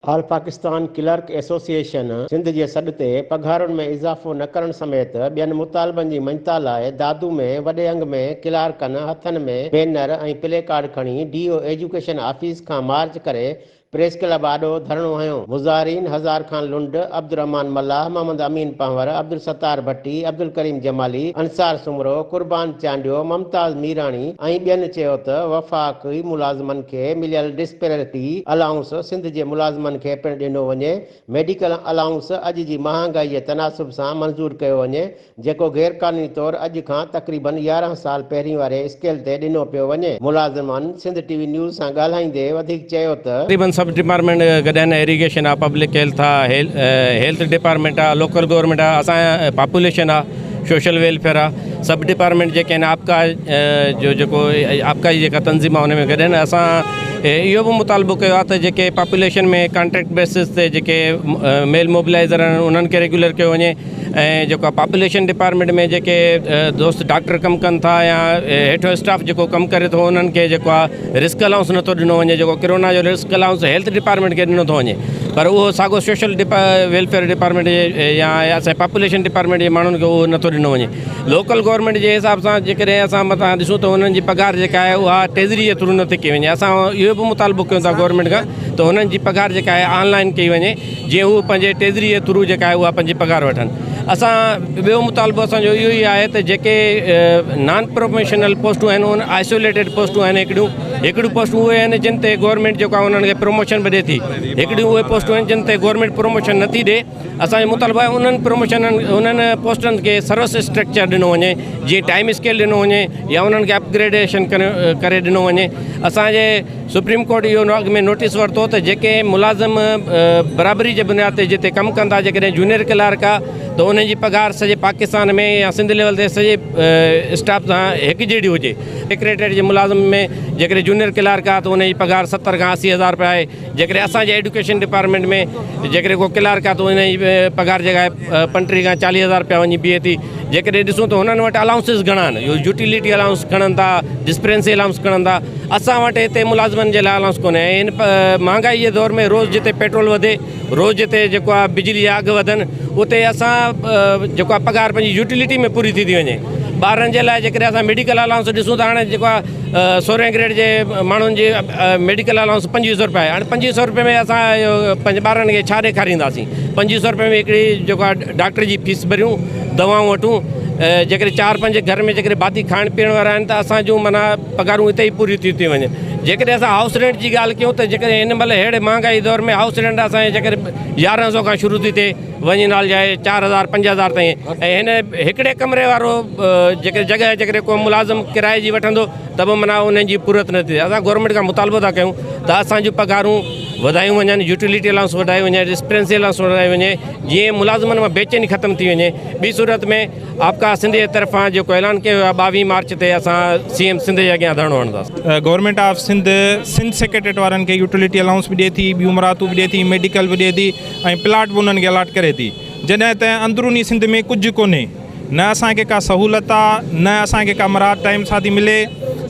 آل Pakistan clerk association Sindh جي سڏ تي پگهارن ۾ اضافو نه ڪرڻ سميت ٻين مطالبن جي مڃتا لاء دادو ۾ وڏي انگ ۾ ڪلارڪن هٿن ۾ بينر ۽ پلي ڪارڊ کڻي ڊي او ايجوڪيشن آفيس کان مارچ ڪري پريس ڪلب آڏو ڌرڻو هنيو. مظاهرين هزار خان لنڊ، عبدالرحمان ملاح، محمد امين پنهور، عبدالستار ڀٽي، عبدالڪريم جمالي، انصار سومرو، قربان چانڊيو، ممتاز ميراڻي ۽ ٻين چيو ته وفاقي ملازمن کي مليل ڊسپيرٽي الائونس سنڌ جي ملازمن کي پڻ ڏنو وڃي، ميڊيڪل الائونس اڄ جي مهانگائي جي تناسب سان منظور ڪيو وڃي، جيڪو غيرقانوني طور اڄ کان تقريبن 11 سال پهرين واري اسڪيل تي ڏنو پيو وڃي. ملازمن سنڌ ٽي وي نيوز سان ڳالهائيندي وڌيڪ چيو ته. تقريبن سڀ ڊپارٽمينٽ گڏ آهن ايريگيشن آ پبلڪ هيلٿ آ هيلٿ ڊپارٽمينٽ آ لوڪل گورنمينٽ آ اسان پاپوليشن آ سوشل ويلفيئر آ سڀ ڊپارٽمينٽ جيڪي آهن آپڪا جو جيڪو آپڪا جي جيڪا تنظيم آ ان ۾ گڏ آهن اسان اهو به مطالبو ڪيو آ ته جيڪي پاپوليشن ۾ ڪانٽريڪٽ بيسز تي جيڪي ميل موبلائزر آهن انهن کي ريگيولر ڪيو وڃي ۽ جيڪو پاپوليشن ڊپارٽمينٽ ۾ جيڪي دوست ڊاڪٽر ڪم ڪن ٿا يا هيٺو اسٽاف جيڪو ڪم ڪري ٿو انهن کي جيڪو آهي رسڪ الائونس نٿو ڏنو وڃي جيڪو ڪرونا جو رسڪ الائونس هيلٿ ڊپارٽمينٽ کي ڏنو ٿو وڃي پر اهو ساڳو سوشل ويلفيئر ڊپارٽمينٽ جي يا اسان پاپوليشن ڊپارٽمينٽ جي ماڻهن کي اهو نٿو ڏنو وڃي لوڪل گورنمينٽ جي حساب سان جيڪڏهن اسان مٿان ڏسون ته انهن جي پگهار جيڪا آهي اها ٽيزري جي ٿرو نٿي ڪئي وڃي اسان اهو به مطالبو ڪيون ٿا گورنمينٽ کان ته انهن جي پگهار جيڪا آهي آن لائن ڪئي وڃي جيئن هو پنهنجي ٽيزري جي ٿرو جيڪا آهي اها پنهنجي پگهار وٺن. اسان ٻيو مطالبو اسان جو اهو ئي آهي ته جيڪي نان پروموشنل پوسٽون آهن ان آئسوليٽيڊ پوسٽون آهن هڪڙيون هڪڙيون پوسٽون اهي آهن جن تي گورنمينٽ جيڪو آهي انهن کي پروموشن به ڏي ٿي هڪڙيون اهي پوسٽون آهن جن تي گورنمينٽ پروموشن نٿي ڏي اسان جو مطالبو آهي انهن پروموشنن انهن پوسٽن کي سروس اسٽرڪچر ڏنو وڃي جيئن ٽائيم اسڪيل ڏنو وڃي يا انهن کي اپگريڊيشن ڪري ڏنو وڃي اسان جي سپريم ڪورٽ اهو اڳ ۾ نوٽيس ورتو ته جيڪي ملازم برابري جي بنياد تي جتي ڪم ڪن ٿا جيڪڏهن جونيئر ڪلارڪ آ ته انهن جي پگهار سڄي پاڪستان ۾ يا سنڌ ليول تي سڄي اسٽاف سان هڪ جهڙي هجي سيڪريٽريٽ جي ملازم ۾ جيڪڏهن جونيئر ڪلارڪ آ ته ان جي پگهار 70 کان 80 هزار رپيا آهي جيڪڏهن اسان جي ايڊيوڪيشن ڊپارٽمينٽ ۾ جيڪڏهن ڪو ڪلارڪ آ ته ان جي پگهار جيڪا آهي 35 کان 40 هزار رپيا وڃي بيهي ٿي جيڪڏهن ڏسون ته هنن وٽ الائونسز گهڻا آهن اهو يوٽيلٽي الائونس کڻن ٿا ڊسپرنسي الائونس کڻن ٿا اسان وٽ هتي ملازمن جي لاء الائونس ڪونهي ۽ هن مهانگائي جي دور ۾ روز جتي پيٽرول وڌي روز جتي جيڪو آهي بجلي جا اگهه وڌن اتي اسان جيڪو آهي پگهار پنهنجي يوٽيلٽي ۾ پوري ٿي ٿي وڃي ٻارن جي لاء جيڪڏهن اسان ميڊيڪل الائونس ڏسون ته هاڻي جيڪو آهي سورهين گريڊ جي ماڻهن جي ميڊيڪل الائونس 25 سو روپيا آهي هاڻي 25 سو روپئي ۾ اسان پنهنجي ٻارن کي ڇا ڏيکارينداسين 25 سو روپئي ۾ هڪڙي جيڪو آهي ڊاڪٽر جي فيس ڀريون دوائون وٺون جيڪڏهن چار پنج گهر ۾ جيڪڏهن ڀاتي کائڻ پيئڻ وارا آهن ته اسان جون معنيٰ پگهارون اتي ئي پوريون ٿي ٿيون وڃن جيڪڏهن اسان هائوس رينٽ جي ڳالهه ڪيون ته جيڪڏهن هن مهل ههڙي مهانگائي دور ۾ هائوس رينٽ اسان جي جيڪڏهن 11 سو کان شروع ٿي ٿئي وڃي نال جائي 4000 5000 تائين ۽ هن هڪڙي ڪمري وارو جيڪڏهن جڳهه جيڪڏهن ڪو ملازم ڪرائي جي وٺندو ته به معنيٰ انهن جي پورت نه ٿي ٿئي اسان گورنمينٽ کان مطالبو ٿا ڪيون ته اسان جون پگهارون وڌايون وڃن يوٽيلٽي الائونس وڌائي وڃي ڊسپينسري الائونس وڌائي وڃي جيئن ملازمن مان بيچيني ختم ٿي وڃي ٻي صورت ۾ آپڪا سنڌ جي طرفان جيڪو اعلان ڪيو ويو آهي 22 مارچ تي اسان سي ايم سنڌ جي اڳيان ڌرڻو هڻنداسين. Government of Sindh Sindh secretariat وارن کي يوٽيلٽي الائونس به ڏئي ٿي ٻيون مراعتون به ڏئي ٿي ميڊيڪل به ڏئي ٿي ۽ پلاٽ به انهن کي الاٽ ڪري ٿي جڏهن ته اندروني سنڌ ۾ ڪجهه ڪونهي نه اسان کي ڪا سهولت آ نه اسان کي ڪا مراعت ٽائيم سان ٿي ملي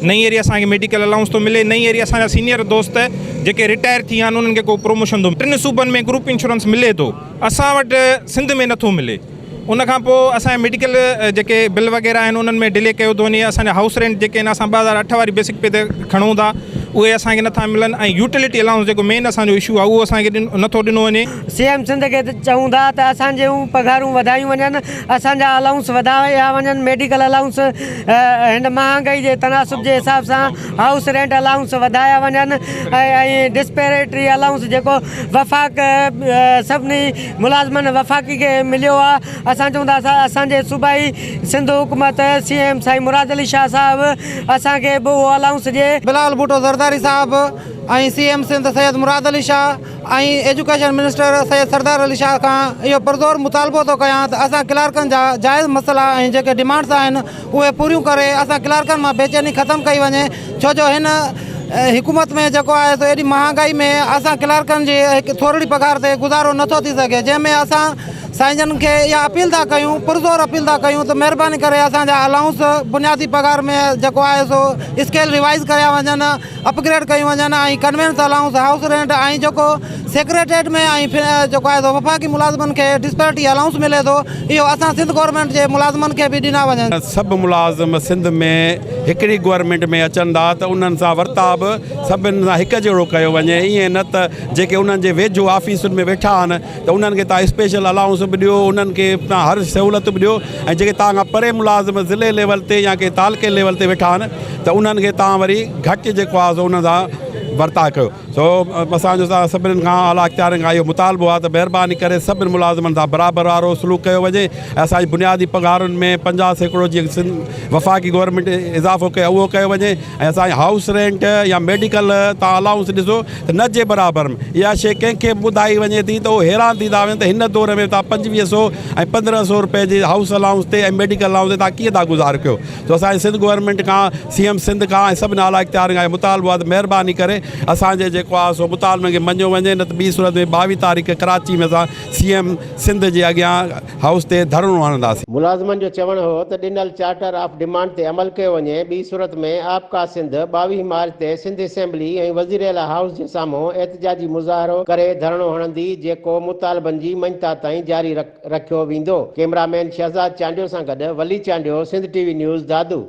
نه ئي وري اسان کي ميڊيڪل الائونس ٿو ملي نه ئي وري اسان جا سينيئر دوست جيڪي رٽائر ٿي ويا آهن انهن کي ڪو پروموشن ٿو ٽن صوبن ۾ گروپ انشورنس ملي ٿو اسان وٽ سنڌ ۾ نٿو ملي ان کان پوء اسان جا ميڊيڪل جيڪي بل وغيره آهن انهن ۾ ڊلي ڪيو ٿو وڃي اسان جا هائوس رينٽ جيڪي آهن اسان 2008 واري بيسڪ پي تي کڻون ٿا اهي اسان کي نٿا ملن ۽ يوٽيلٽي الائونس جيڪو مين اسان جو اشو آهي اهو اسان کي نٿو ڏنو وڃي. سي ايم سنڌ کي چئون ٿا ته اسان جون پگهارون وڌايون وڃن، اسان جا الائونس وڌايا وڃن، ميڊيڪل الائونس هن مهانگائي جي تناسب جي حساب سان هائوس رينٽ الائونس وڌايا وڃن ۽ ڊسپيريٽري الائونس جيڪو وفاق سڀني ملازمن وفاقي کي مليو آهي اسان چئون ٿا اسان جي صوبائي سنڌ حڪومت سي ايم سائين مراد علي شاهه صاحب اسان کي به اهو الائونس ڏئي. بلاول ڀٽو زرداري صاحب ۽ C M Sindh Syed Murad Ali Shah ۽ education minister Syed Sardar Ali Shah کان اهو پرزور مطالبو ٿو ڪيان ته اسان ڪلارڪن جا جائز مسئلا ۽ جيڪي ڊمانڊس آهن اهي پوريون ڪري اسان ڪلارڪن مان بيچيني ختم ڪئي وڃي ڇو جو هن حڪومت ۾ جيڪو آهي سو ايڏي مهانگائي ۾ اسان ڪلارڪن جي هڪ ٿورڙي پگهار تي گذارو نٿو ٿي سگهي جنهن ۾ اسان سائين جن کي اها اپيل ٿا ڪيون پرزور اپيل ٿا ڪيون ته مهرباني ڪري اسان جا الائونس بنيادي پگهار ۾ جيڪو آهي سو اسڪيل ريوائز ڪيا وڃن اپگريڊ ڪيون وڃن ۽ ڪنوينس الائونس هائوس رينٽ ۽ جيڪو سيڪريٽريٽ ۾ ۽ جيڪو آهي سو وفاقي ملازمن کي ڊسپيرٽي الائونس ملي ٿو اهو اسان سنڌ گورنمينٽ جي ملازمن کي به ڏنا وڃن. سڀ ملازم سنڌ ۾ هڪڙي گورنمينٽ ۾ اچن ٿا ته انهن سان ورتاء به سڀن سان هڪ جهڙو ڪيو وڃي ائين نه ته جيڪي انهن جي ويجهو آفيسن ۾ ويٺا آهن ته انهن کي توهان اسپيشل الائونس به ڏيو انهن کي توهان هر سهولت به ڏيو ۽ جيڪي توهان کان پري ملازم ضلعي ليول تي يا ڪنهن تعلقي ليول تي ويٺا آهن ته انهن کي توهان وري گهٽ جيڪو آهي سو انهن سان ورتاء ڪيو سو اسان جو توهان سڀني کان اعليٰ اختيارين کان اهو مطالبو آهي ته مهرباني ڪري سڀني ملازمن سان برابر وارو سلوڪ ڪيو وڃي ۽ اسان جي بنيادي پگهارن ۾ 50% جيئن سنڌ وفاقي گورنمينٽ اضافو ڪيو اهو ڪيو وڃي ۽ اسان جي هائوس رينٽ يا ميڊيڪل تان الائونس ڏسو ته نه جي برابر اها شيء ڪنهن کي به ٻڌائي وڃي ٿي ته اهو حيران ٿي ٿا وڃن ته هن دور ۾ توهان 25 سو ۽ 15 سو روپئي جي هائوس الائونس تي ۽ ميڊيڪل الائونس تي توهان ڪيئن ٿا گذارو ڪيو سو اسان جي سنڌ گورنمينٽ کان سي ايم سنڌ کان ۽ سڀني اعليٰ اختيارين کان اهو مطالبو آهي ته مهرباني ڪري اسان جي جيڪو آهي سو مطالبن کي مڃيو وڃي نه ته ٻي صورت ۾ 22 تاريخ ڪراچي ۾ اسان سي ايم سنڌ جي اڳيان هائوس تي ڌرڻو هڻنداسين. ملازمن جو چوڻ هو ته ڏنل چارٽر آف ڊمانڊ تي عمل ڪيو وڃي، ٻي صورت ۾ آپڪا سنڌ 22 مارچ تي سنڌ اسيمبلي ۽ وزيراعليٰ هائوس جي سامهون احتجاجي مظاهرو ڪري ڌرڻو هڻندي، جيڪو مطالبن جي مڃتا تائين جاري رکيو ويندو. ڪئميرا مين شهزاد چانڊيو سان گڏ Wali Chandio, Sindh T V news, Dadu.